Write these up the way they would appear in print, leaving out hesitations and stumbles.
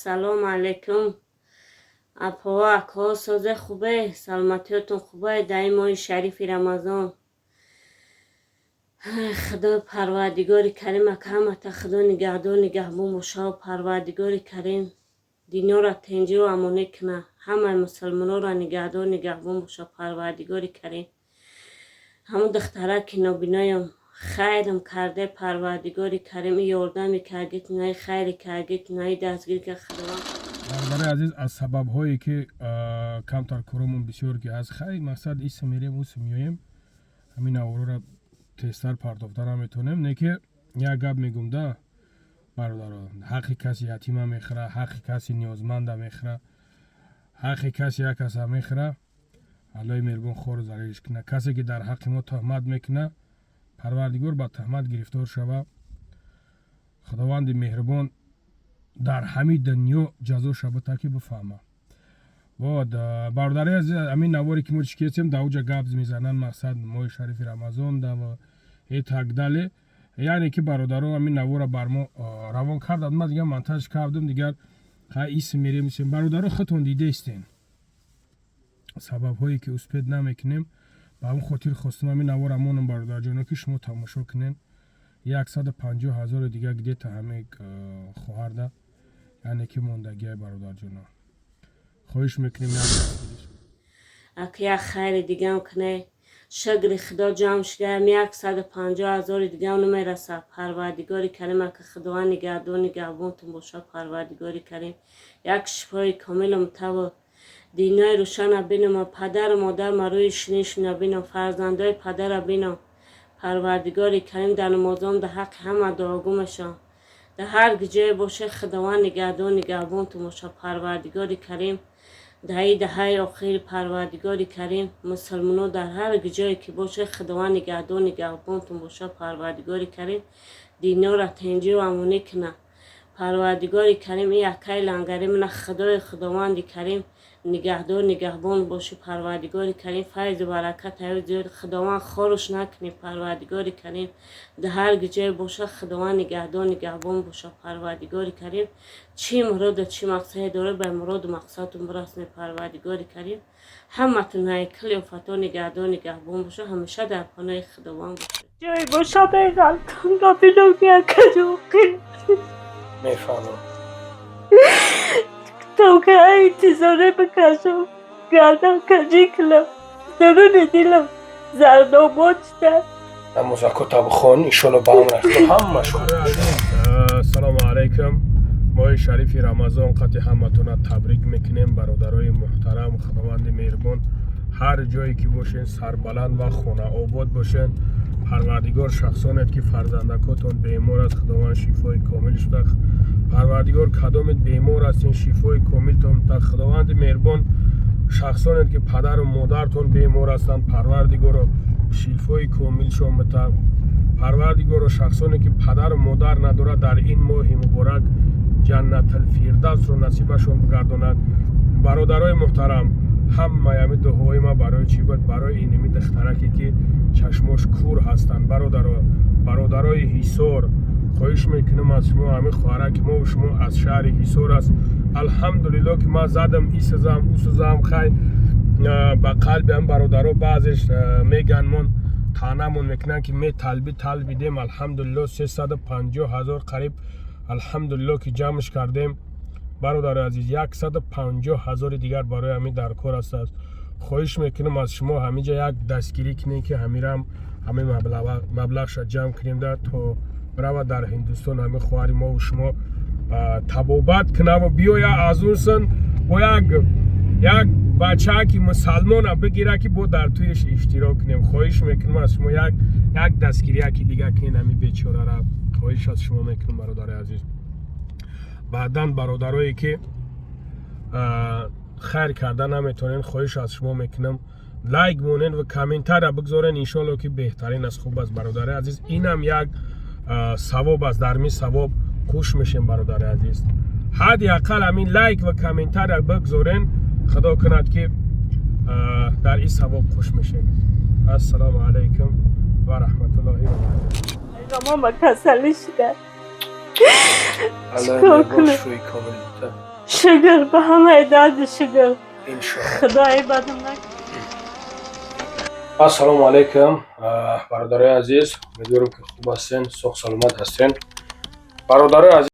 Ассалому алайкум. Апаҳо, акаҳо, созе, хубе, саломатиётон хубе? Дар ин моҳи шарифи Рамазон Худои Парвардигори Карим, ака, ҳамата Худо нигаҳдор, нигаҳбон бошаву Парвардигори Карим динёро тинҷиву амонӣ куна. Ҳамаи мусулмононро нигаҳдор, нигаҳбон боша Парвардигори Карим. Ҳамун духтараки нобиноям хайрам карде, Парвардигори Карим ёрдами кардитунаи, хайри кардитунаи, дастгир ка Худованд. Бародари азиз, аз сабабҳое ки камтар коромон бисёр ки аз хайр, мақсад, иса мерем, уса меоем, ҳамин аворора тезтар партофта наметавонем. Не ки як гап мегум да, бародаро: ҳаққи каси ятима мехӯра, ҳаққи каси ниёзманда мехӯра, ҳаққи каси як каса мехӯра, Аллоҳи меҳрубон хору залилш куна. Касе ки дар ҳаққи мо туҳмат мекуна, Парвардигор ба туҳмат гирифтор шава. Худованди меҳрубон дар ҳамин дунё ҷазо шава, ки бифаҳма. Вот, бародари азиз, ҳамин наворе ки мо чӣ кесем, дар уҷа гап мезананд, мақсад, моҳи шарифи Рамазон да и так далее. Яъне ки, бародаро, ҳамин навора бар мо равон карданд, ма дигар монтаж кардам, дигар хай исм мерем. Бародаро, худтон дидаистен сабабҳое ки успеть намекунем. Ба ҳамн хотир хостам ҳамин навора монам, бародарҷоно, ки шумо тамошо кунен. 150 000-и дигар где-то ҳамин хоҳарда, яъне ки, мондагиай. Бародарҷоно, хоҳиш мекунем. Ака, як хайри дигам куне, шукри Худо, ҷамъ шудаам, 150 000-и дигам намерасад. Парвардигори Карим, ака, Худованд нигаҳдор, нигаҳбонтон боша. Парвардигори Карим як шифои комилам таву динои рӯшана бинам, падару модарма рӯи шинишона бинам, фарзандои падара бинам. Парвардигори Карим, дар намозом дар ҳаққи ҳама дуогӯ мешавам. Дар ҳар ҷое боше, Худованд нигаҳдор, нигаҳбонтон боша. Парвардигори Карим, даҳи даҳаи охири, Парвардигори Карим, мусулмоно дар ҳар ҷое ки боше, Худованд нигаҳдор, нигаҳбонтон боша. Парвардигори Карим динёра тинҷиву амонӣ куна. Парвардигори Карим, ин якаи лангари мана, Худои Худованди Карим, нигаҳдор, нигаҳбон бошӣ. Парвардигори Карим, файзу баракат ҳаёт зиёд, Худованд хоруш накунӣ. Парвардигори Карим, дар ҳар ҷое боша, Худованд нигаҳдор, нигаҳбон боша. Парвардигори Карим, чӣ муроду чӣ мақсаде доред, ба муроду мақсадтон бирасонед. Парвардигори Карим ҳаматон ҳайкали офатҳо нигаҳдор, нигаҳбон боша. Ҳамеша дар паноҳи Худованд бошед. Ҷое боша, меғалтон набинам, ки якаҷо оқил. Мефаҳмам. То ки интизоре бикашам, гардан каҷӣ кунам, даруни дилам зардобод шуда. Намозакота бихон, иншолло, ба амр Худо ҳамаш хуб. Ассалому алайкум. Моҳи шарифи Рамазон қати ҳаматона табрик мекунем, бародарои муҳтарам. Худованди меҳрубон, ҳар ҷое ки бошен, сарбаланд ва хонаобод бошен. Парвардигор, шахсонет ки фарзандакотон бемор аст, Худованд шифои комил шуда. Парвардигор, кадомет бемор ҳастен, шифои комилтон та. Худованди меҳрубон, шахсонет ки падару модартон бемор ҳастанд, Парвардигоро, шифои комилшон бита. Парвардигоро, шахсоне ки падару модар надорад, дар ин моҳи муборак Ҷаннаталфирдавсро насибашон бигардонад. Бародарои муҳтарам, ҳамаи ҳами дуои ма барои чӣ буд? Барои иними духтараке ки чашмош кур ҳастанд. Бародаро, бародарои Ҳисор, хоҳиш мекунам аз шумо. Ҳамин хоҳараки мо шумо аз шаҳри Ҳисор аст. Алҳамдулилло, ки ман задам, исазам, усазам, хай, ба қалби ҳам бародаро баъзеш меганмон, таънамон мекунанд, ки металби талбидем. Алҳамдулилло, 350 000 қариб, алҳамдулилло, ки ҷамъш кардем. Бародари азиз, 150 000-и дигар барои ҳамин дар кор аст. Хоҳиш мекунам аз шумо, ҳаминҷа як дастгирӣ кунем, ки ҳамирам ҳамин маблағша ҷамъ кунем да, то бирава дар Ҳиндустон ҳамин хоҳари мову шумо табобат кунаву биёя, аз он сын бо як бачаки мусалмона бигира, ки бо дар туеш иштирок кунем. Хоҳиш мекунам аз шумо, як дастгирияки дига кунем ҳамин бечорара. Хоҳиш аз шумо мекунам, бародари азиз. Баъдан, бародарое ки хайр карда наметавонен, хоҳиш аз шумо мекунам, лайк монен ва комментария бигзорен. Иншоалло, ки беҳтарин аст, хуб аст. Бародари азиз, инам як савоб аст, дар ми савоб хуш мешем. Бародари азиз, ҳадди ақал ҳамин лайк ва комментария бигзорен. Худо кунад, ки дар ин савоб хуш мешем. Ассалому алайкум ва раҳматуллоҳи ва баракатуҳ. Мама касалӣ шуда. Чикор кунам? Шифои комил бита. Шукр, ба ҳамаи дарди шукр. Иншоалло. Худои бадам накунад. Ассалому алайкум, бародарои азиз, умедворам, ки хуб ҳастен, соғ саломат ҳастен, бародарои азиз.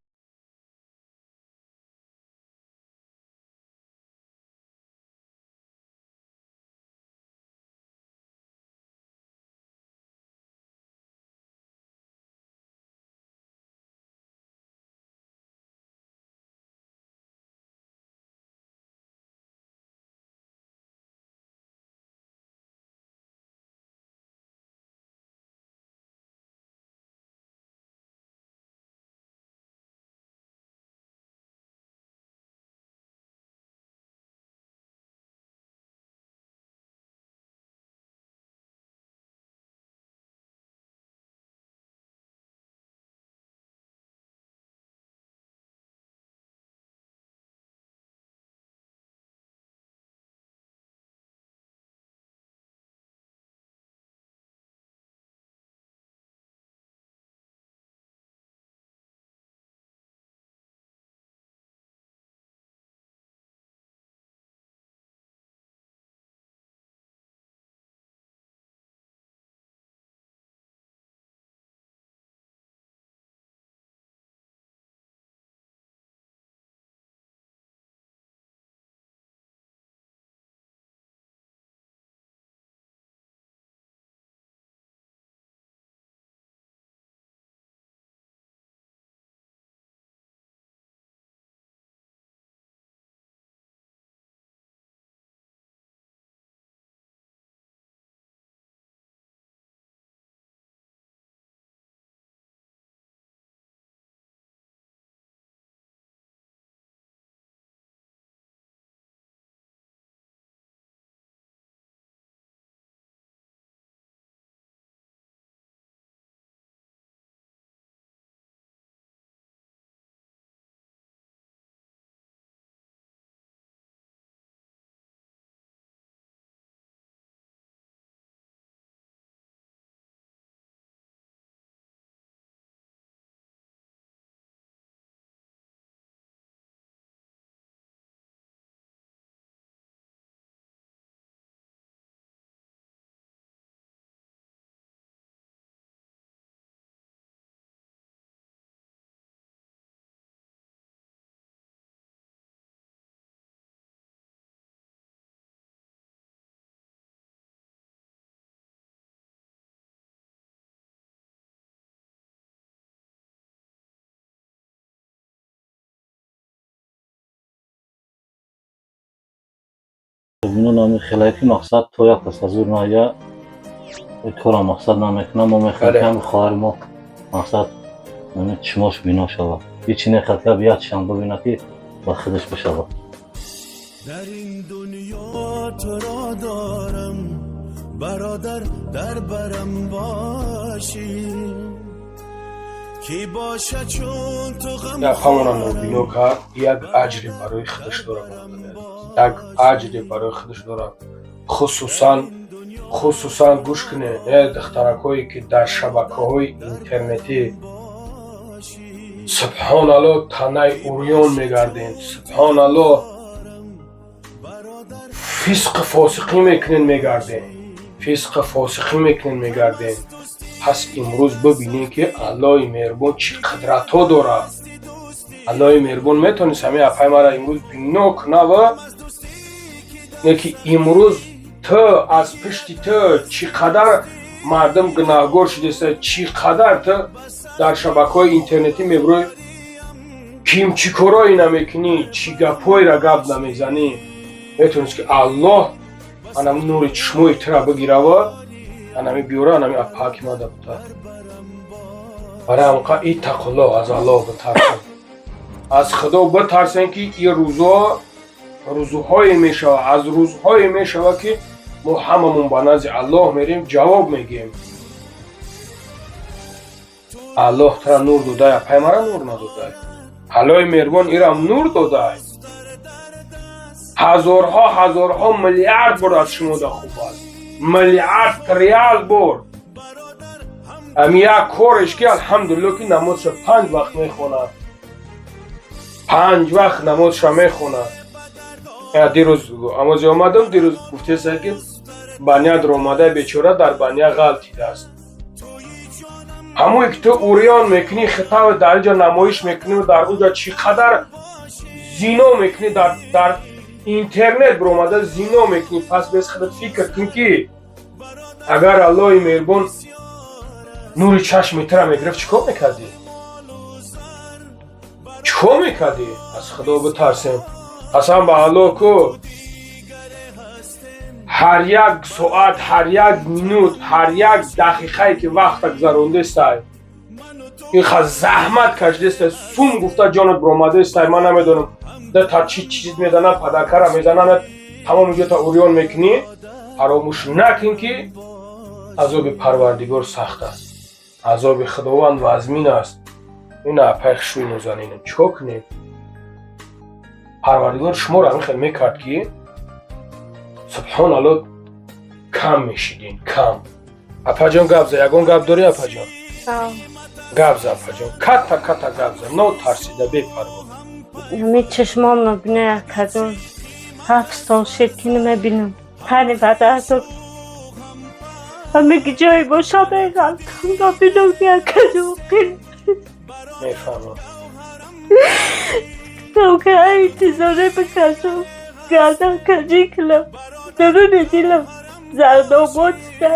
Мино нами хелае, ки мақсад то як кас ҳазур ная, кора мақсад намекунам. Мо мехоҳем, ки ҳами хоҳари мо мақсад ами чишмош бино шавад. Ҳечи нехоҳад, ки як чишам бибинад, ки ба худаш бишавад. Дар ин дунё туро дорам, бародар, дар барам бошӣ, ки бошад чун ту ғам. Ҳамона нобино кард, як аҷре барои худаш дорад, бародари азиз, як аҷре барои худаш дорад. Хусусан гӯш кунед, э духтаракҳое, ки дар шабакаҳои интернетӣ, субҳоналло, танаи урён мегарден, субҳоналло, фисқу фосиқӣ мекунен, мегарден, фисқу фосиқӣ мекунен, мегарден. Пас имрӯз бибинем, ки Аллоҳи меҳрубон чӣ қудратҳо дорад. Аллоҳи меҳрубон метавонист ҳамин апай мара имрӯз бино кунава, не ки имрӯз ту аз пишти ту чӣ қадар мардум гунаҳгор шудеста, чӣ қадар ту дар шабакаҳои интернетӣ мебурӯй, ким чӣ корое намекунӣ, чӣ гапҳоеро гап намезанӣ. Метавонист, ки Аллоҳ анами нури чишмои тура бигирава, анами биёра, анами апаки мада бута. Барои ҳамқа иттақуллоҳ, аз Аллоҳ битарсен, аз Худо битарсен, ки ин рӯзо рӯзҳое мешавад, аз рӯзҳое мешавад, ки мо ҳамамон ба назди Аллоҳ мерем, ҷавоб мегӯем. Аллоҳ тура нур додай, апай мара нур надодай. Аллоҳи меҳрубон ирам нур додай, ҳазорҳо, ҳазорҳо миллиард бор аз шумода хуб аст, миллиард триал бор. Ами як кореш, ки алҳамдулилло, ки намозша панҷ вақт мехонад. 5 вақт намозша мехонад. Дирӯз амози омадам, дирӯз гуфтеса ки баня даромада бечора дар баня ғалтидааст. Ҳамое ки ту урён мекунӣ, хитав дар инҷо намоиш мекунӣ, дар онҷо чӣ қадар зино мекунӣ, дар интернет биромада зино мекунӣ. Пас без худат фикр кун ки агар Аллоҳи меҳрубон нури чашми тура мегирифт, чӣ кор мекардӣ? Чӣ кор мекардӣ? Аз Худо битарсем. Қасам ба Аллоҳ ку, ҳар як соат, ҳар як минут, ҳар як дақиқае ки вақта гузарондестай, инқа заҳмат кашидестай, сум гуфта ҷонат биромадестай. Ман намедонам, та чӣ чиз мезанад, падаркара мезанад, тамоми ҷота урён мекунӣ. Фаромӯш накун ки азоби Парвардигор сахт аст, азоби Худованд вазмин аст. Ин апай хушрӯи нозанинам, чӣ кор кунем? Парвардигор шуморо ҳамин хел мекард ки субҳоналло кам мешидин, кам. Апаҷон, гап за, ягон гап дорӣ, апаҷон? Гап за, апаҷон, ката ката гап за, нотарсида, бепарво. Ҳамин чашмом нобина, акаҷон, 7 сол шид ки намебинам. Тани бадаҳто ҳаме ки ҷое бошам меғалтам, нобинам ки, акаҷон, қин. Мефаҳмам. То ки интизоре бикашам, гардан каҷӣ кунам, даруни дилам зардобод шуда.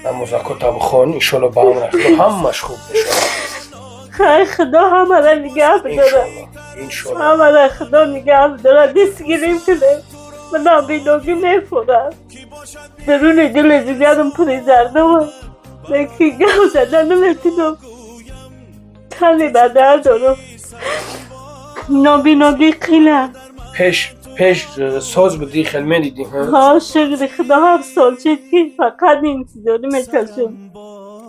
Намозакота бихон, иншолло ба амр Худо ҳамаш хуб мешавад. Хай, Худо ҳамара нигаҳ бидорад. Иншолло, иншолло. Ҳамара Худо нигаҳ бидорад, дастгирим кунад. Манам биногӣ мефурам, даруни дили ҷигарам пури зардобам, лекин гап зада наметунам. Тани бадар дорам, нобиногӣ қина. Пеш пеш соз будӣ, хел медидӣ? Ҳа, шукри Худо, 7 сол шид ки фақат интизорӣ мекашам,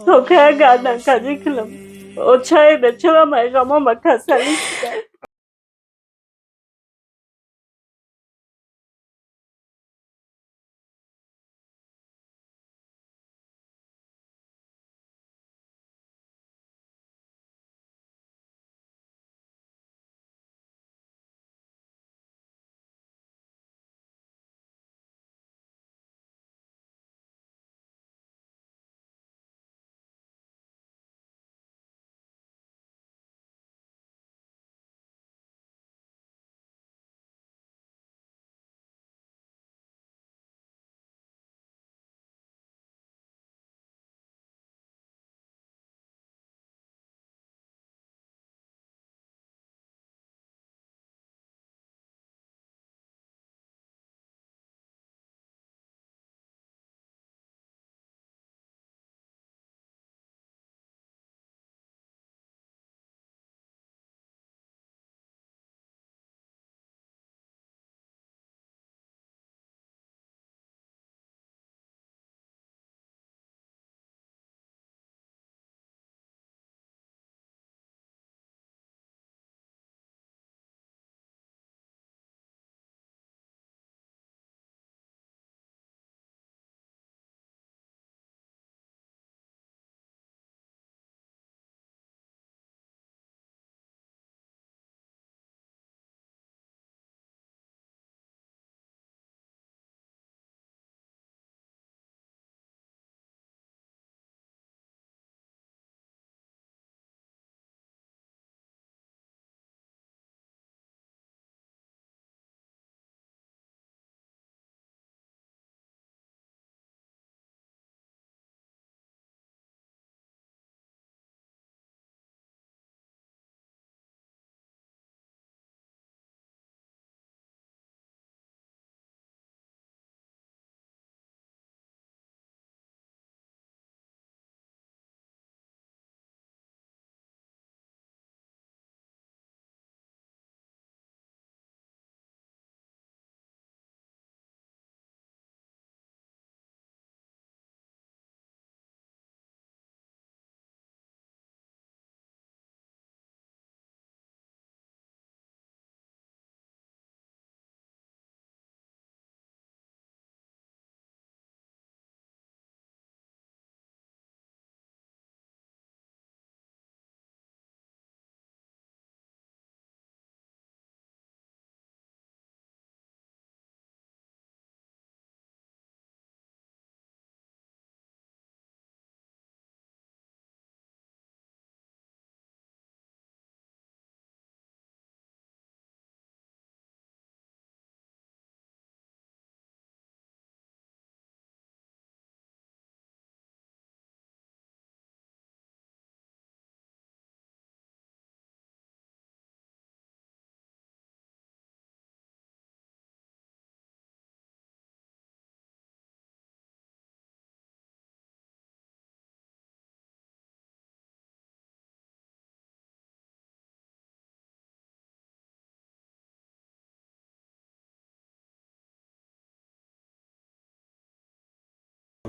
то ки гардан каҷӣ кунам. Очаи бечора майғамома касалӣ шуда.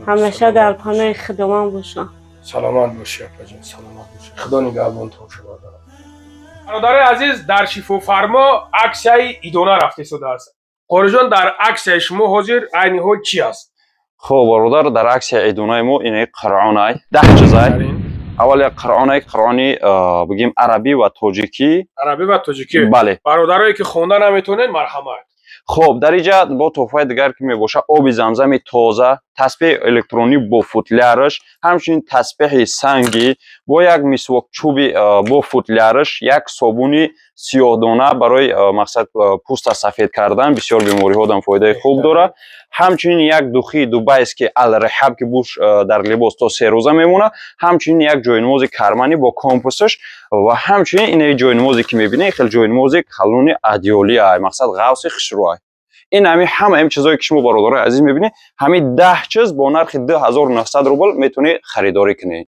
Ҳамеша дар паноҳи Худованд бошам. Саломат бошӣ, апаҷон, саломат бошӣ. Худо нигаҳбонтон шумо. Бародарои азиз, дар Шифофармо аксияи идона рафта истодааст. Қориҷон, дар аксияи шумо ҳозир айни ҳол чӣ аст? Хуб, бародар, дар аксия идонаи мо инаи қуръонай, 10 чизай. Аввал як қуръонай, қуръони, бигем, арабӣ ва тоҷикӣ. Арабӣ ва тоҷикӣ. Бале. Бародарое, ки хонда наметавонед, марҳамат. Хуб, дар инҷа бо тӯҳфаи дигар, ки мебошад, оби замзами тоза, тасбеҳи электронӣ бо футляраш, ҳамчунин тасбеҳи сангӣ бо як мисвок чӯби бо футляраш, як собуни сиёҳдона барои мақсад пӯста сафед кардан, бисёр бемориҳодам фоидаи хуб дорад, ҳамчунин як духи дубайский Алреҳаб, ки буш дар либос то 3 рӯза мемонад, ҳамчунин як ҷойнамози карманӣ бо компасаш ва ҳамчунин инаи ҷойнамозе, ки мебинед, хеле ҷойнамози калони адёлиай, мақсад ғавси хушрӯай. Ин ҳами ҳама ин чизое, ки шумо, бародарои азиз, мебинед, ҳамин 10 чиз бо нархи 2900 рубл метавонед харидорӣ кунед.